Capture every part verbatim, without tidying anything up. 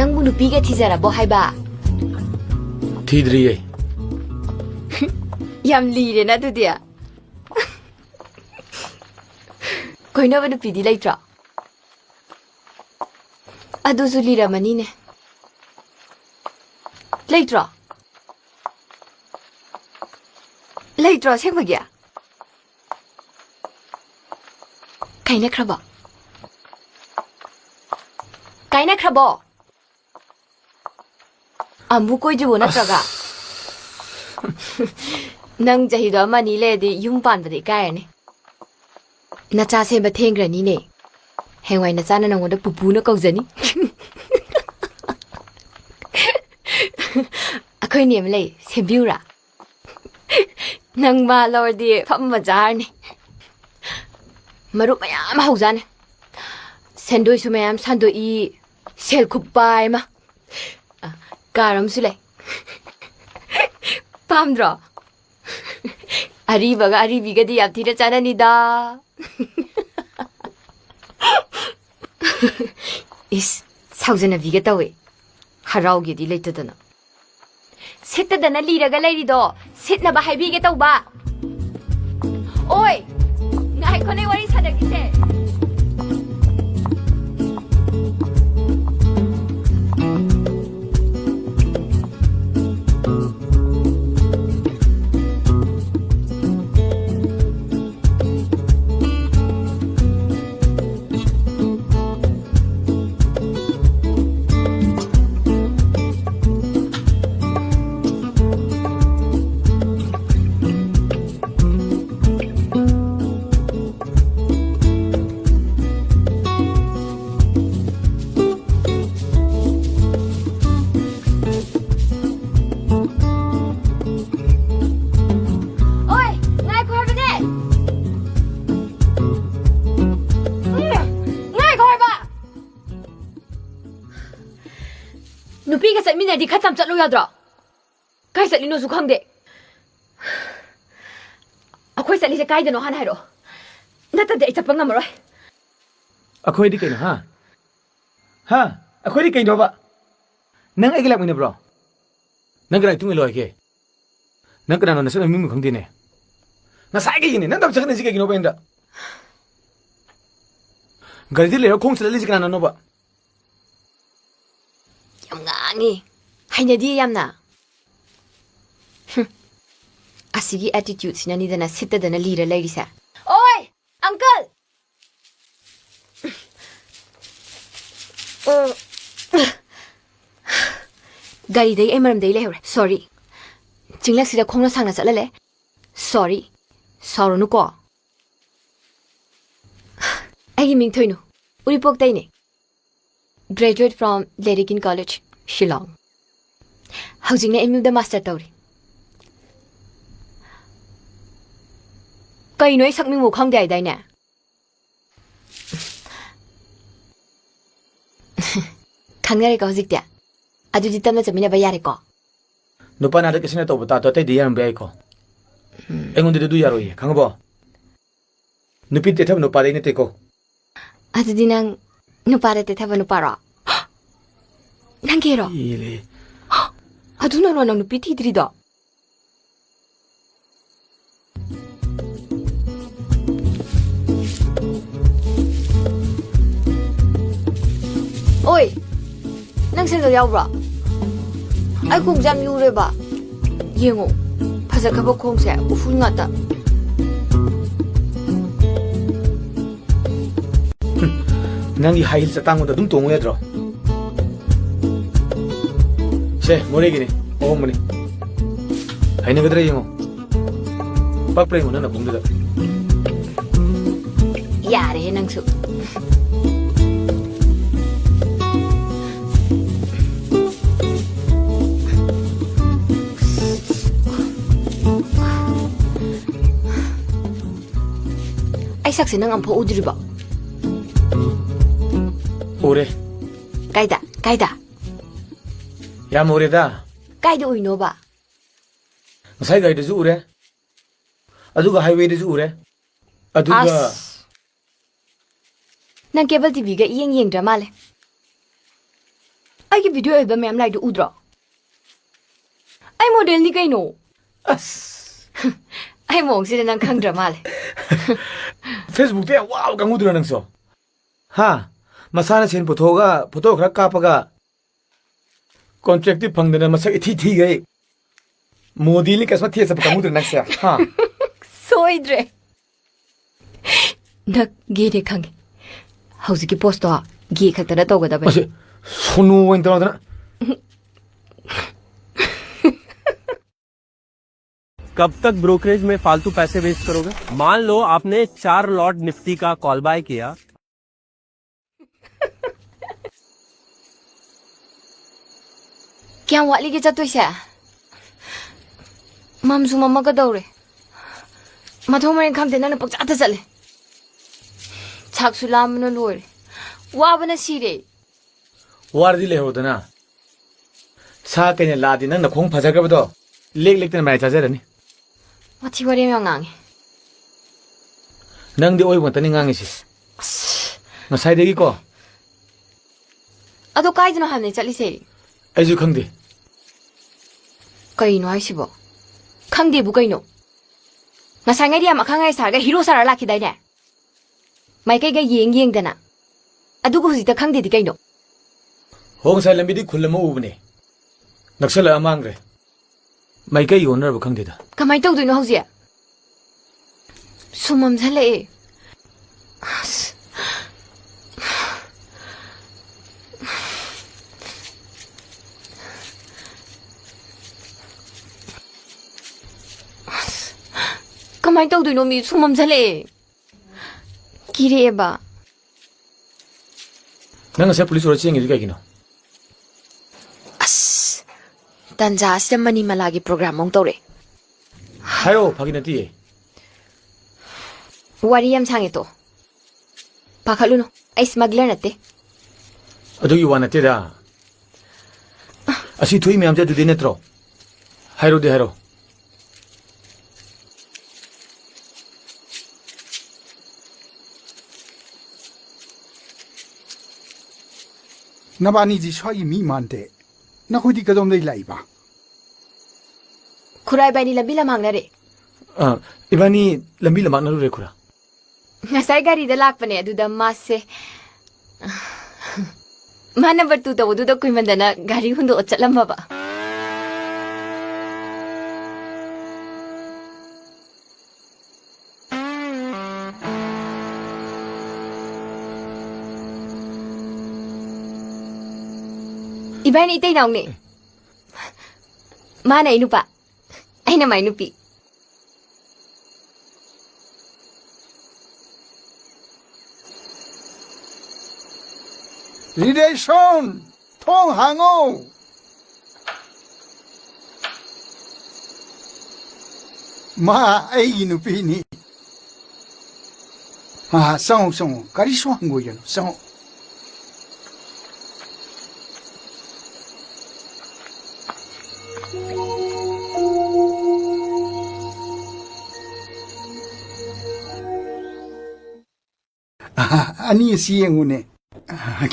ꯅꯪꯕꯨ ꯅꯨꯄꯤꯒ ꯊꯤꯖꯔꯕꯣ ꯍꯥꯏꯕ? ꯊꯤꯗ꯭ꯔꯤꯌꯦ꯫ ꯌꯥꯝ ꯂꯤꯔꯦꯅ ꯑꯗꯨꯗꯤ꯫ ꯀꯣꯏꯅꯕ ꯅꯨꯄꯤꯗꯤ ꯂꯩꯇ꯭ꯔꯣ? ꯑꯗꯨꯁꯨ ꯂꯤꯔꯝꯃꯅꯤꯅꯦ꯫ ꯂꯩꯇ꯭ꯔꯣ? ꯂꯩꯇ꯭ꯔꯣ ꯑꯁꯦꯡꯕꯒꯤ? ꯀꯥꯏꯅꯈ꯭ꯔꯕꯣ? ꯀꯥꯏꯅꯈ꯭ꯔꯕꯣ? ꯑꯃꯨꯛ ꯀꯣꯏꯗ꯭ꯔꯤꯕꯣ ꯅꯠꯇ꯭ꯔꯒ? ꯑꯁ꯫ ꯅꯪ ꯆꯍꯤꯗꯣ ꯑꯃ ꯑꯅꯤ ꯂꯩꯔꯗꯤ ꯌꯨꯝ ꯄꯥꯟꯕꯗ ꯏꯀꯥꯏꯔꯅꯤ꯫ ꯅꯆꯥ ꯁꯦꯝꯕ ꯊꯦꯡꯈ꯭ꯔꯅꯤꯅꯦ꯫ ꯍꯌꯦꯡꯋꯥꯏ ꯅꯆꯥꯅ ꯅꯪꯉꯣꯟꯗ ꯄꯨꯄꯨꯅ ꯀꯧꯖꯅꯤ꯫ ꯑꯩꯈꯣꯏ ꯅꯦ ꯑꯃ ꯂꯩ, ꯁꯦꯝꯕꯤꯌꯨꯔꯥ? ꯅꯪ ꯃꯥ ꯂꯧꯔꯗꯤ ꯐꯝꯃ ꯆꯥꯔꯅꯤ꯫ ꯃꯔꯨꯞ ꯃꯌꯥꯝ ꯍꯧꯖꯥꯅꯤ꯫ ꯁꯦꯟꯗꯣꯏꯁꯨ ꯃꯌꯥꯝ ꯁꯟꯗꯣꯛꯏ, ꯁꯦꯜ ꯈꯨꯄꯥꯏ ꯑꯃ꯫ ꯑ, ꯀꯥꯔ ꯑꯃꯁꯨ ꯂꯩ꯫ ꯄꯥꯝꯗ꯭ꯔꯣ? ꯑꯔꯤꯕꯒ ꯑꯔꯤꯕꯤꯒꯗꯤ ꯌꯥꯝ ꯊꯤꯅ ꯆꯥꯟꯅꯅꯤꯗ꯫ ꯏꯁ, ꯁꯥꯎꯖꯅꯕꯤꯒ ꯇꯧꯋꯦ꯫ ꯍꯔꯥꯎꯒꯦꯗꯤ ꯂꯩꯇꯗꯅ꯫ ꯁꯤꯠꯇꯗꯅ ꯂꯤꯔꯒ ꯂꯩꯔꯤꯗꯣ ꯁꯤꯠꯅꯕ ꯍꯥꯏꯕꯤꯒꯦ ꯇꯧꯕ꯫ ꯑꯣꯏ, ꯉꯥꯏꯈꯣꯅꯦ, ꯋꯥꯔꯤ ꯁꯥꯟꯅꯈꯤꯁꯦ꯫ ꯑꯣꯏ, ꯉꯥꯏꯈꯣ ꯍꯥꯏꯕꯅꯦ! ꯎꯝ, ꯉꯥꯏꯈꯣ ꯍꯥꯏꯕ! ꯅꯨꯄꯤꯒ ꯆꯠꯃꯤꯟꯅꯔꯗꯤ ꯈꯔ ꯇꯞ ꯆꯠꯂꯨ ꯌꯥꯗ꯭ꯔꯣ? ꯀꯥꯏ ꯆꯠꯂꯤꯅꯣꯁꯨ ꯈꯪꯗꯦ꯫ ꯑꯩꯈꯣꯏ ꯆꯠꯂꯤꯁꯦ ꯀꯥꯏꯗꯅꯣ ꯍꯥꯟꯅ ꯍꯥꯏꯔꯛꯑꯣ꯫ ꯅꯠꯇ꯭ꯔꯗꯤ ꯑꯩ ꯆꯠꯄ ꯉꯝꯃꯔꯣꯏ꯫ ꯑꯩꯈꯣꯏꯗꯤ ꯀꯩꯅꯣ, ꯍꯥ? ꯍꯥ? ꯑꯩꯈꯣꯏꯗꯤ ꯀꯩꯅꯣꯕ? ꯅꯪ ꯑꯩꯒ ꯂꯥꯛꯃꯤꯟꯅꯕ꯭ꯔꯣ? ꯅꯪ ꯀꯅꯥꯒꯤ ꯃꯇꯨꯡ ꯏꯜꯂꯣ ꯍꯥꯏꯒꯦ? ꯅꯪ ꯀꯅꯥꯅꯣ ꯅꯁꯛ ꯅꯃꯤꯡꯕꯨ ꯈꯪꯗꯦꯅꯦ? ꯉꯁꯥꯏꯗꯒꯤꯅꯦ ꯅꯪ ꯇꯧ ꯆꯠꯀꯅꯤꯁꯤ ꯀꯩꯒꯤꯅꯣꯕ ꯑꯩꯉꯣꯟꯗ? ꯒꯥꯔꯤꯗ ꯂꯩꯔ ꯈꯣꯡ ꯆꯠꯂꯛꯂꯤꯁꯤ ꯀꯅꯥꯅꯅꯣꯕ? ꯌꯥꯝ ꯉꯥꯡꯉꯤ꯫ ꯍꯩꯅꯗꯤꯌꯦ ꯌꯥꯝꯅ꯫ ꯍꯨꯝ꯫ ꯑꯁꯤꯒꯤ attitude ꯁꯤꯅꯅꯤꯗꯅ ꯁꯤꯠꯇꯗꯅ ꯂꯤꯔ ꯂꯩꯔꯤꯁꯦ꯫ ꯑꯣꯏ! Uncle! ꯑꯣ꯫ ꯒꯥꯔꯤꯗꯩ ꯑꯩ ꯃꯔꯝꯗꯩ ꯂꯩꯍꯧꯔꯦ꯫ Sorry꯫ ꯆꯤꯡꯂꯛꯁꯤꯗ ꯈꯣꯡꯅ ꯁꯥꯡꯅ ꯆꯠꯍꯜꯂꯦ꯫ Sorry꯫ ꯁꯥꯎꯔꯨꯅꯨꯀꯣ꯫ ꯑꯩꯒꯤ ꯃꯤꯡ ꯊꯣꯏꯅꯨ꯫ ꯎꯔꯤꯄꯣꯛꯇꯩꯅꯦ꯫ Graduate from Leraikin College, Shillong꯫ ꯍꯧꯖꯤꯛꯅ M U ꯗ master ꯇꯧꯔꯤ꯫ ꯀꯩꯅꯣ, ꯑꯩ ꯁꯛ ꯃꯤꯡꯕꯨ ꯈꯪꯗꯦ ꯍꯥꯏꯗꯥꯏꯅꯦ? ꯈꯪꯅꯔꯦꯀꯣ ꯍꯧꯖꯤꯛꯇꯤ? ꯑꯗꯨꯗꯤ ꯇꯞꯅ ꯆꯠꯃꯤꯟꯅꯕ ꯌꯥꯔꯦꯀꯣ? ꯅꯨꯄꯥ ꯅꯍꯥꯗ ꯀꯦꯁꯟꯅ ꯇꯧꯕ ꯇꯥꯗꯣ ꯑꯇꯩꯗꯤ ꯌꯥꯔꯝꯕ ꯌꯥꯏꯀꯣ꯫ ꯎꯝ꯫ ꯑꯩꯉꯣꯟꯗꯗꯤ ꯑꯗꯨ ꯌꯥꯔꯣꯏꯌꯦ, ꯈꯪꯉꯕꯣ? ꯅꯨꯄꯤ ꯇꯦꯊꯕ ꯅꯨꯄꯥꯗꯩ ꯅꯠꯇꯦꯀꯣ꯫ ꯑꯗꯨꯗꯤ ꯅꯪ ꯅꯨꯄꯥꯗ ꯇꯦꯊꯕ ꯅꯨꯄꯥꯔꯣ? ꯅꯪ gay ꯔꯣ? ꯏꯂꯦ꯫ ꯑꯗꯨꯅꯔꯣ ꯅꯪ ꯅꯨꯄꯤ ꯊꯤꯗ꯭ꯔꯤꯗꯣ? ꯑꯣꯏ, ꯅꯪ ꯁꯦꯟꯗꯜ ꯌꯥꯎꯕ꯭ꯔꯣ? ꯑꯩ ꯈꯣꯡꯁꯦ ꯌꯥꯝ ꯌꯨꯔꯦꯕ꯫ ꯌꯦꯡꯉꯣ, ꯐꯖꯈ꯭ꯔꯕ ꯈꯣꯡꯁꯦ ꯎꯐꯨꯜ ꯉꯥꯛꯇ꯫ ꯅꯪꯒꯤ high heels ꯑꯇꯥꯡꯕꯗꯣ ꯑꯗꯨꯝ ꯇꯣꯡꯉꯨ ꯌꯥꯗ꯭ꯔꯣ? ꯁꯦ, ꯃꯣꯔꯦꯒꯤꯅꯤ, ꯑꯍꯣꯡꯕꯅꯤ꯫ ꯍꯩꯅꯒꯗ꯭ꯔꯥ ꯌꯦꯡꯉꯣ꯫ ꯄꯛꯄ꯭ꯔꯥ ꯌꯦꯡꯉꯣ ꯅꯪ ꯅꯈꯣꯡꯗꯨꯗ꯫ ꯌꯥꯔꯦꯍꯦ ꯅꯪꯁꯨ꯫ ꯑꯩ ꯁꯛꯁꯦ ꯅꯪ ꯑꯃꯨꯛꯐꯥꯎ ꯎꯗ꯭ꯔꯤꯕꯣ? ꯎꯔꯦ꯫ ꯀꯥꯏꯗ? ꯀꯥꯏꯗ? ꯌꯥꯝ ꯎꯔꯦꯗ꯫ ꯀꯥꯏꯗ ꯎꯏꯅꯣꯕ? ꯉꯁꯥꯏ ꯒꯥꯔꯤꯗꯁꯨ ꯎꯔꯦ, ꯑꯗꯨꯒ highway ꯗꯁꯨ ꯎꯔꯦ, ꯑꯗꯨꯒ ꯑꯁ! ꯅꯪ cable T V ꯒ ꯏꯌꯦꯡ ꯌꯦꯡꯗ꯭ꯔ ꯃꯥꯜꯂꯦ꯫ ꯑꯩꯒꯤ ꯚꯤꯗꯤꯑꯣ ꯑꯦꯜꯕꯝ ꯃꯌꯥꯝ ꯂꯥꯛꯏꯗꯣ ꯎꯗ꯭ꯔꯣ? ꯑꯩ ꯃꯣꯗꯦꯜꯅꯤ ꯀꯩꯅꯣ꯫ ꯑꯁ꯫ ꯑꯩ ꯃꯑꯣꯡꯁꯤꯗ ꯅꯪ ꯈꯪꯗ꯭ꯔ ꯃꯥꯜꯂꯦ꯫ ꯐꯦꯁꯕꯨꯛꯇ ꯌꯥꯝ ꯋꯥꯕ ꯀꯥꯡꯕꯨꯗꯨꯔꯣ ꯅꯪꯁꯨ? ꯍꯥ? ꯃꯁꯥꯅ ꯁꯦꯟ ꯄꯨꯊꯣꯛꯑꯒ ꯐꯣꯇꯣ ꯈꯔ ꯀꯥꯞꯄꯒ ꯀꯣꯟꯇ꯭ꯔꯦꯛꯇꯤ ꯐꯪꯗꯅ ꯃꯁꯛ ꯏꯊꯤ ꯊꯤꯈꯩ ꯃꯣꯗꯤꯂꯤ ꯀꯁꯃ ꯊꯤꯌꯦ ꯆꯠꯄ ꯀꯥꯡꯕꯨꯗꯨꯔꯣ ꯅꯪꯁꯦ? ꯍꯥ? ꯁꯣꯏꯗ꯭ꯔꯦ꯫ ꯅꯪ ꯒꯦꯅꯦ ꯈꯪꯉꯦ꯫ ꯍꯧꯖꯤꯛꯀꯤ ꯄꯣꯁꯇꯣ ꯒꯦ ꯈꯛꯇꯅ ꯇꯧꯒꯗꯕꯅꯦ꯫ ꯑꯁ, ꯁꯣꯅꯨ ꯑꯣꯏꯅ ꯇꯧꯔꯗꯅ꯫ कब तक ब्रोकरेज में फालतू पैसे वेस्ट करोगे? मान लो आपने चार लॉट निफ्टी का कॉल बाय किया। ꯀꯌꯥꯝ ꯋꯥꯠꯂꯤꯒꯦ ꯆꯠꯇꯣꯏꯁꯦ? ꯃꯝꯁꯨ ꯃꯝꯃꯛꯀꯗꯧꯔꯦ꯫ ꯃꯊꯣꯡ ꯃꯔꯦꯡ ꯈꯪꯗꯦ, ꯅꯪꯅ ꯄꯪꯆꯠꯇ ꯆꯠꯂꯦ꯫ ꯆꯥꯛꯁꯨ ꯂꯥꯝꯕꯅ ꯂꯣꯏꯔꯦ꯫ ꯋꯥꯕꯅ ꯁꯤꯔꯦ꯫ ꯋꯥꯔꯗꯤ ꯂꯩꯍꯧꯗꯅ꯫ ꯁꯥ ꯀꯩꯅ ꯂꯥꯛꯑꯗꯤ ꯅꯪ ꯅꯈꯣꯡ ꯐꯖꯈ꯭ꯔꯕꯗꯣ ꯂꯦꯛ ꯂꯦꯛꯇꯅ ꯃꯌꯥꯏ ꯆꯥꯖꯔꯅꯤ꯫ ꯋꯥꯊꯤ ꯋꯥꯔꯦꯝ ꯌꯥꯝ ꯉꯥꯡꯉꯦ꯫ ꯅꯪꯗꯤ ꯑꯣꯏꯕ ꯉꯥꯛꯇꯅꯤ ꯉꯥꯡꯉꯤꯁꯦ꯫ ꯉꯁꯥꯏꯗꯒꯤꯀꯣ꯫ ꯑꯗꯣ ꯀꯥꯏꯗꯅꯣ ꯍꯥꯏꯕꯅꯦ ꯆꯠꯂꯤꯁꯦ? ꯑꯩꯁꯨ ꯈꯪꯗꯦ꯫ ꯀꯩꯅꯣ ꯍꯥꯏꯁꯤꯕꯣ? ꯈꯪꯗꯦꯕꯨ ꯀꯩꯅꯣ? ꯉꯁꯥꯏꯉꯩꯗꯤ ꯌꯥꯝ ꯑꯈꯪ ꯑꯍꯩ ꯁꯥꯔꯒ ꯍꯤꯔꯣ ꯁꯥꯔ ꯂꯥꯛꯈꯤꯗꯥꯏꯅꯦ? ꯃꯥꯏꯀꯩꯒ ꯌꯦꯡ ꯌꯦꯡꯗꯅ꯫ ꯑꯗꯨꯒ ꯍꯧꯖꯤꯛꯇ ꯈꯪꯗꯦꯗꯤ ꯀꯩꯅꯣ? ꯍꯣ, ꯉꯁꯥꯏ ꯂꯝꯕꯤꯗꯤ ꯈꯨꯜ ꯑꯃ ꯎꯕꯅꯦ꯫ ꯅꯛꯁꯜꯂꯛꯑ ꯃꯥꯡꯈ꯭ꯔꯦ꯫ ꯃꯥꯏꯀꯩ ꯑꯣꯟꯅꯔꯕ ꯈꯪꯗꯦꯗ꯫ ꯀꯃꯥꯏꯅ ꯇꯧꯗꯣꯏꯅꯣ ꯍꯧꯖꯤꯛ? ꯁꯨꯝ ꯃꯝꯁꯜꯂꯛꯑꯦ꯫ ꯑꯁ꯫ ꯑꯁ꯫ ꯀꯃꯥꯏꯅ ꯇꯧꯗꯣꯏꯅꯣ ꯃꯤ? ꯁꯨꯝ ꯃꯝꯁꯜꯂꯛꯑꯦ꯫ ꯀꯤꯔꯛꯑꯦꯕ꯫ ꯅꯪ ꯉꯁꯥꯏ ꯄꯨꯂꯤꯁ ꯑꯣꯏꯔ ꯆꯦꯟꯒꯤꯗꯤ ꯀꯩꯒꯤꯅꯣ? ꯑꯁ꯫ ꯇꯟꯖꯥ ꯑꯁꯤꯗ ꯃꯅꯤ ꯃꯂꯥꯒꯤ ꯄ꯭ꯔꯣꯒ꯭ꯔꯥꯝ ꯑꯃꯨꯛ ꯇꯧꯔꯛꯑꯦ꯫ ꯍꯥꯏꯔꯛꯑꯣ, ꯐꯥꯒꯤ ꯅꯠꯇꯤꯌꯦ꯫ ꯋꯥꯔꯤ ꯌꯥꯝ ꯁꯥꯡꯉꯦ ꯇꯣ꯫ ꯄꯥꯈꯠꯂꯨꯅꯨ꯫ ꯑꯩ ꯁ꯭ꯃꯒꯂꯔ ꯅꯠꯇꯦ꯫ ꯑꯗꯨꯒꯤ ꯋꯥ ꯅꯠꯇꯦꯗ꯫ ꯑꯁꯤ ꯊꯣꯛꯏ ꯃꯌꯥꯝꯁꯦ ꯑꯗꯨꯗꯤ ꯅꯠꯇ꯭ꯔꯣ? ꯍꯥꯏꯔꯣꯗꯤ ꯍꯥꯏꯔꯣ꯫ ꯅꯕꯥꯅꯤꯗꯤ ꯁ꯭ꯋꯥꯏꯒꯤ ꯃꯤ ꯃꯥꯟꯗꯦ꯫ ꯅꯈꯣꯏꯗꯤ ꯀꯗꯣꯝꯗꯩ ꯂꯥꯛꯏꯕ? ꯈꯨꯔꯥ, ꯏꯕꯥꯅꯤ ꯂꯝꯕꯤ ꯂꯝꯍꯥꯡꯅꯔꯦ꯫ ꯑ, ꯏꯕꯥꯅꯤ ꯂꯝꯕꯤ ꯂꯝꯍꯥꯡꯅꯔꯨꯔꯦ, ꯈꯨꯔꯥ꯫ ꯉꯁꯥꯏ ꯒꯥꯔꯤꯗ ꯂꯥꯛꯄꯅꯦ, ꯑꯗꯨꯗ ꯃꯥꯁꯦ, ꯃꯥ ꯅꯝꯕꯔ ꯇꯨ ꯇꯧꯕꯗꯨꯗ ꯀꯨꯏꯃꯟꯗꯅ ꯒꯥꯔꯤ ꯍꯨꯟꯗꯣꯛꯑ ꯆꯠꯂꯝꯃꯕ꯫ ꯏꯕꯥꯅꯤ ꯏꯇꯩ ꯏꯅꯥꯎꯅꯦ꯫ ꯃꯥꯅ ꯑꯩ ꯅꯨꯄꯥ, ꯑꯩꯅ ꯃꯥꯏ ꯅꯨꯄꯤ꯫ ꯔꯤꯗꯦꯁꯣꯟ, ꯊꯣꯡ ꯍꯥꯡꯉꯣ꯫ ꯃꯥ ꯑꯩꯒꯤ ꯅꯨꯄꯤꯅꯤ꯫ ꯑꯥ, ꯆꯪꯉꯣ, ꯆꯪꯉꯣ꯫ ꯀꯔꯤꯁꯨ ꯍꯪꯒꯣꯏꯒꯅꯨ꯫ ꯆꯪꯉꯣ꯫ ꯑꯅꯤ ꯑꯁꯤ ꯌꯦꯡꯉꯨꯅꯦ꯫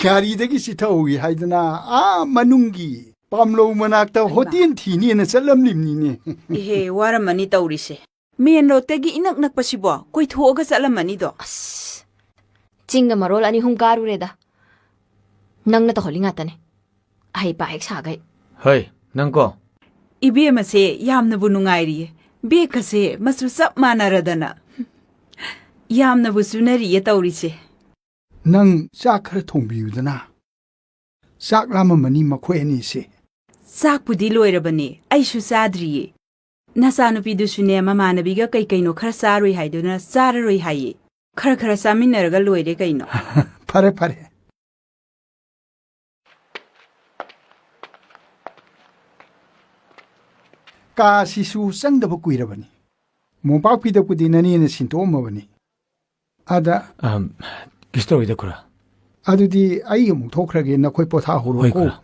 ꯒꯥꯔꯤꯗꯒꯤ ꯆꯤꯊꯍꯧꯏ ꯍꯥꯏꯗꯅ ꯑꯥ ꯃꯅꯨꯡꯒꯤ ꯄꯥꯝꯂꯧ ꯃꯅꯥꯛꯇ ꯍꯩꯃꯥ꯫ ꯍꯣꯇꯦꯜ ꯊꯤꯅꯦꯅ ꯆꯠꯂꯝꯂꯤꯕꯅꯤꯅꯦ꯫ ꯏꯍꯦ, ꯋꯥꯔꯝꯃꯅꯤ ꯇꯧꯔꯤꯁꯦ꯫ ꯃꯦꯟ ꯔꯣꯗꯇꯒꯤ ꯏꯅꯛ ꯅꯛꯄꯁꯤꯕꯣ ꯀꯣꯏꯊꯣꯛꯑꯒ ꯆꯠꯂꯝꯃꯅꯤꯗꯣ꯫ ꯑꯁ, ꯆꯤꯡꯒ ꯃꯔꯣꯜ ꯑꯅꯤ ꯑꯍꯨꯝ ꯀꯥꯔꯨꯔꯦꯗ꯫ ꯅꯪꯅ ꯇꯧꯍꯜꯂꯤ ꯉꯥꯛꯇꯅꯦ꯫ ꯑꯍꯩ ꯄꯥ ꯍꯦꯛ ꯁꯥꯈꯩ꯫ ꯍꯩ, ꯅꯪꯀꯣ? ꯏꯕꯦꯝꯃꯁꯦ ꯌꯥꯝꯅꯕꯨ ꯅꯨꯡꯉꯥꯏꯔꯤꯌꯦ꯫ ꯕꯦꯒꯀꯁꯦ ꯃꯆꯨ ꯆꯞ ꯃꯥꯟꯅꯔꯗꯅ꯫ ꯌꯥꯝꯅꯕꯨ ꯆꯨꯅꯔꯤꯌꯦ ꯇꯧꯔꯤꯁꯦ꯫ ꯅꯪ ꯆꯥꯛ ꯈꯔ ꯊꯣꯡꯕꯤꯌꯨꯗꯅ꯫ ꯆꯥꯛ ꯂꯥꯝꯃꯝꯃꯅꯤ ꯃꯈꯣꯏ ꯑꯅꯤꯁꯦ꯫ ꯆꯥꯛꯄꯨꯗꯤ ꯂꯣꯏꯔꯕꯅꯦ, ꯑꯩꯁꯨ ꯆꯥꯗ꯭ꯔꯤꯌꯦ꯫ ꯅꯆꯥꯅꯨꯄꯤꯗꯨꯁꯨꯅꯦ, ꯃꯃꯥꯟꯅꯕꯤꯒ ꯀꯩ ꯀꯩꯅꯣ ꯈꯔ ꯆꯥꯔꯨꯏ ꯍꯥꯏꯗꯨꯅ ꯆꯥꯔꯔꯣꯏ ꯍꯥꯏꯌꯦ꯫ ꯈꯔ ꯈꯔ ꯆꯥꯃꯤꯟꯅꯔꯒ ꯂꯣꯏꯔꯦ ꯀꯩꯅꯣ꯫ ꯐꯔꯦ, ꯐꯔꯦ꯫ ꯀꯥꯁꯤꯁꯨ ꯆꯪꯗꯕ ꯀꯨꯏꯔꯕꯅꯤ꯫ ꯃꯣꯝꯄꯥꯛ ꯐꯤꯗꯛꯄꯨꯗꯤ ꯅꯅꯦꯅ ꯁꯤꯟꯇꯣꯛꯑꯝꯃꯕꯅꯤ꯫ ꯑꯗ ꯑꯝ, ꯀꯩꯁꯨ ꯇꯧꯔꯣꯏꯗ, ꯈꯨꯔꯥ꯫ ꯑꯗꯨꯗꯤ ꯑꯩ ꯑꯃꯨꯛ ꯊꯣꯛꯈ꯭ꯔꯒꯦ, ꯅꯈꯣꯏ ꯄꯣꯊꯥꯍꯧꯔꯣꯀꯣ꯫ ꯍꯣꯏ, ꯈꯨꯔꯥ꯫